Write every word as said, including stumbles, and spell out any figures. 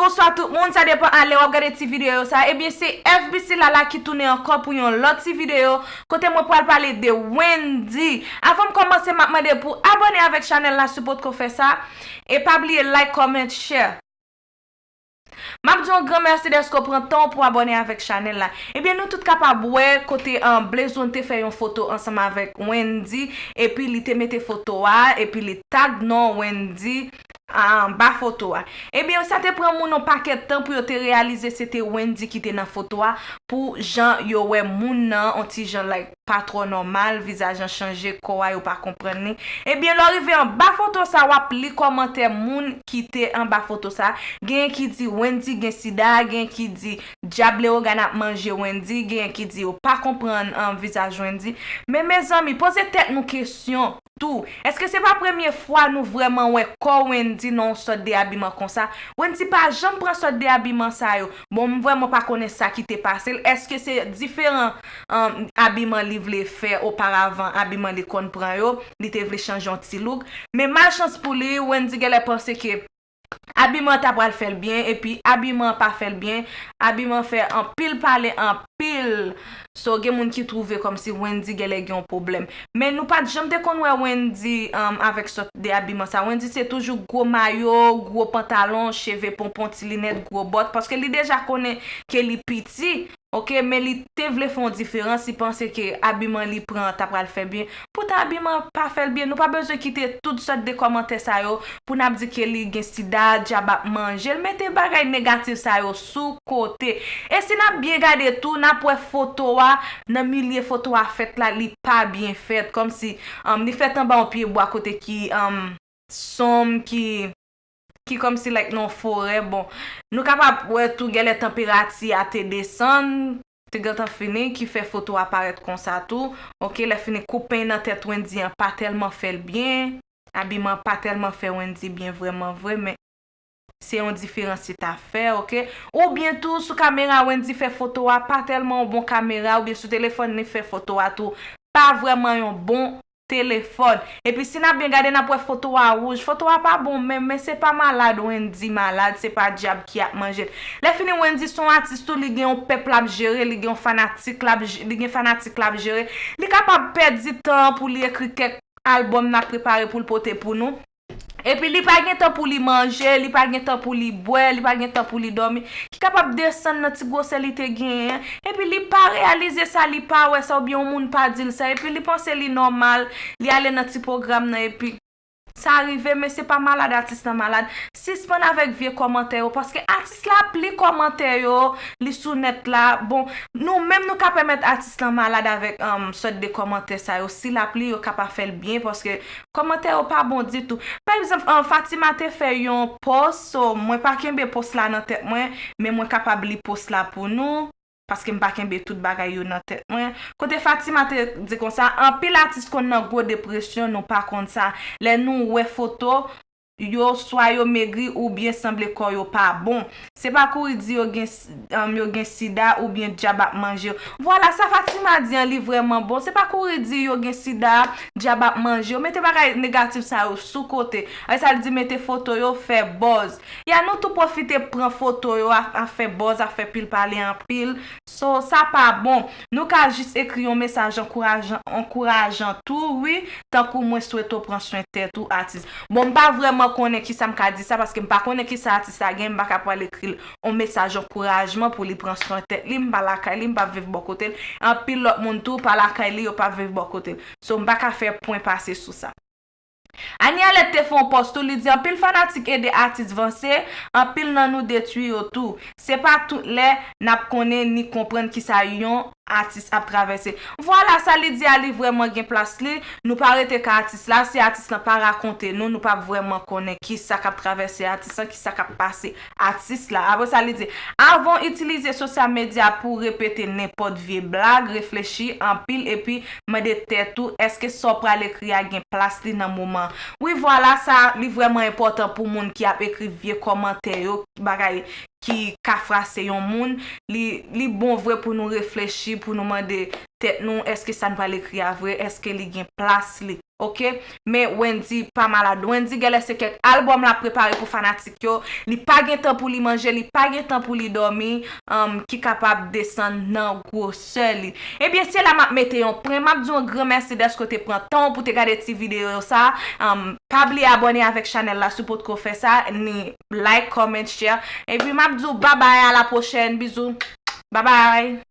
Bonswa tout moun, sa depan a lè w ap gade ti videyo sa. Ebyen, se F B C Lala ki tounen ankò pou yon lòt ti videyo kote mwen pral pale de Wendy. Avan m kòmanse, m ap mande pou abòne avèk chanèl la si w potko fè sa. E pa bliye like, comment, share. M ap di yon gran mèsi dèske w pran tan w pou abòne avèk chanèl la. Ebyen, nou tout kapab wè kote, um, Blaze One te fè yon foto ansanm avèk Wendy, epi li te mete foto a, epi li tag non Wendy anba foto a. Ebyen, sa te pran moun yon pakèt tan pou yo te reyalize se te Wendy ki te nan foto a, pou jan yo wè moun nan, on ti jan, like, pa twò nòmal, vizaj an chanje, kò a yo pa konprann li. Ebyen, lè w rive anba foto sa, w ap li kòmantè moun ki te anba foto sa. Genyen ki di Wendy gen sida, genyen ki di dyab Leyogàn ap manje Wendy, genyen ki di yo pa konprann, um, vizaj Wendy. Men mezanmi, poze tèt nou kesyon tou. Èske se pa premye fwa nou vrèman wè kò Wendy nan yon sòt de abiman konsa? Wendy pa janm pran sòt de abiman sa yo. Bon, m vrèman pa konnen sa ki te pase l. Èske se diferan, um, abiman li vle fè oparavan, abiman li konn pran yo, li te vle chanje yon ti look? Men malchans pou li, Wendy genlè panse ke abiman an ta pral fè l byen, epi abiman an pa fè l byen. Abiman fè anpil pale, anpil. So, gen moun ki twouve kòmsi Wendy genlè gen yon pwoblèm. Men nou pa t janm te konn wè Wendy, um, avèk sòt de abiman sa. Wendy se toujou gwo mayo, gwo pantalon, cheve ponpon, ti linèt, gwo bòt, paske li deja konnen ke li piti, oke, men li te vle fè yon diferans, li panse ke abiman li pran an ta pral fè byen. Poutan abiman pa fè l byen. Nou pa bezwen kite tout sòt de kòmantè sa yo pou n ap di ke li gen sida, dyab ap manje l. Mete bagay negatif sa yo sou kote. E si n ap byen gade tou, n ap wè foto a, nan milye foto a fèt la, li pa byen fèt. Kòmsi, um, li fèt anba yon pyebwa kote ki, um, sonm, ki, ki kòmsi, like, nan yon forè. Bon, nou kapab wè tou genlè tanperati a te desann, te gentan fini, ki fè foto a parèt konsa tou. Oke, lè fini koup peny nan tèt Wendy an pa tèlman fè l byen. Abiman pa tèlman fè Wendy byen vrèman vre, men se yon diferans li ta fè, oke? Oubyen tou, sou kamera Wendy fè foto a, pa tèlman yon bon kamera, oubyen sou telefòn li fè foto a tou, pa vrèman yon bon telefòn. Epi si n ap byen gade, n ap wè foto a wouj. Foto a pa bon menm, men se pa malad Wendy malad, se pa dyab ki ap manje l. Lè fini, Wendy se yon atis tou, li gen yon pèp l ap jere, li gen yon fanatik l ap j-, li gen fanatik l ap jere. Li kapab pèdi tan an pou li ekri kèk albòm n ap prepare pou l pote pou nou. Epi li pa gen tan pou li manje, li pa gen tan pou li bwè, li pa gen tan pou li dòmi. Ki kapab desann nan ti gwosè li te genyen an. Epi li pa reyalize sa, li pa wè sa, oubyen yon moun pa di l sa. Epi li panse li nòmal, li ale nan ti pwogram nan, epi sa rive, men se pa malad atis lan malad. Sispann avèk vye kòmantè yo, paske atis la ap li kòmantè yo, li sou nèt la. Bon, nou menm nou ka pèmèt atis lan malad avèk, um, sòt de kòmantè sa yo. Si l ap li, yo ka pa fè l byen, paske kòmantè yo pa bon ditou. Pa egzanp, um, Fatima te fè yon pòs, so, mwen pa kenbe pòs la nan tèt mwen, men mwen kapab li pòs la pou nou, paske m pa kenbe tout bagay yo nan tèt mwen. Kote Fatima te di konsa, anpil atis konn nan gwo depresyon, nou pa konn sa. Lè nou wè foto yo, swa yo megri oubyen sanble kò yo pa bon. Se pa kouri di yo gen s-, um, yo gen sida oubyen dyab ap manje yo. Vwala, sa Fatima di an, li vrèman bon. Se pa kouri di yo gen sida, dyab ap manje yo. Mete bagay negatif sa yo sou kote. Ay sa l di, mete foto yo, fè buzz. Ya, nou tou pwofite pran foto yo, a, a fè buzz, a fè pil pale anpil. So, sa pa bon. Nou ka jis ekri yon mesaj ankourajan, ankourajan tou, wi, tankou mwen swete w pran swen tèt ou, atis. Bon, m pa vrèman konnen kisa m ka di sa, paske m pa konnen kisa atis la gen, m pa ka pral ekri l yon mesaj ankourajman pou li pran swen tèt li, m pa lakay li, m pa viv bò kote l. Anpil lòt moun tou pa lakay li, yo pa viv bò kote l. So, m pa ka fè pwen pase sou sa. Anie Alerte te fè yon pòs tou, li di anpil fanatik ede atis vanse, anpil nan nou detwi yo tou. Se pa tout lè n ap konnen ni konprann kisa yon atis ap travèse. Vwala, sa li di a, li vrèman gen plas li. Nou pa rete ka atis la, si atis lan pa rakonte nou, nou p ap vrèman konnen kisa k ap travèse atis lan, kisa k ap pase atis la. Apre sa, li di, avan w itilize sosyal medya pou w repete nenpòt vye blag, reflechi anpil epi mande tèt ou, èske sa w pral ekri a gen plas li nan moman an? Wi, vwala, sa, li vrèman enpòtan pou moun ki ap ekri vye kòmantè yo, bagay ki ka frase yon moun. Li, li bon vre pou nou reflechi, pou nou mande tèt nou, èske sa n pral ekri a vre, èske li gen plas li? Ok, men Wendy pa malad. Wendy genlè se kèk albòm l ap prepare pou fanatik yo. Li pa gen tan pou li manje, li pa gen tan pou li dòmi, um, ki kapab desann nan gwosè li. Ebyen, se la m ap mete yon pwen. M ap di yon gran mèsi dèske w te pran tan w pou te gade ti videyo sa. Um, pa bliye abòne avèk chanèl la si w potko fè sa, ni like, comment, share. Epi m ap di w babay, a la pwochèn. Bizou. Babay.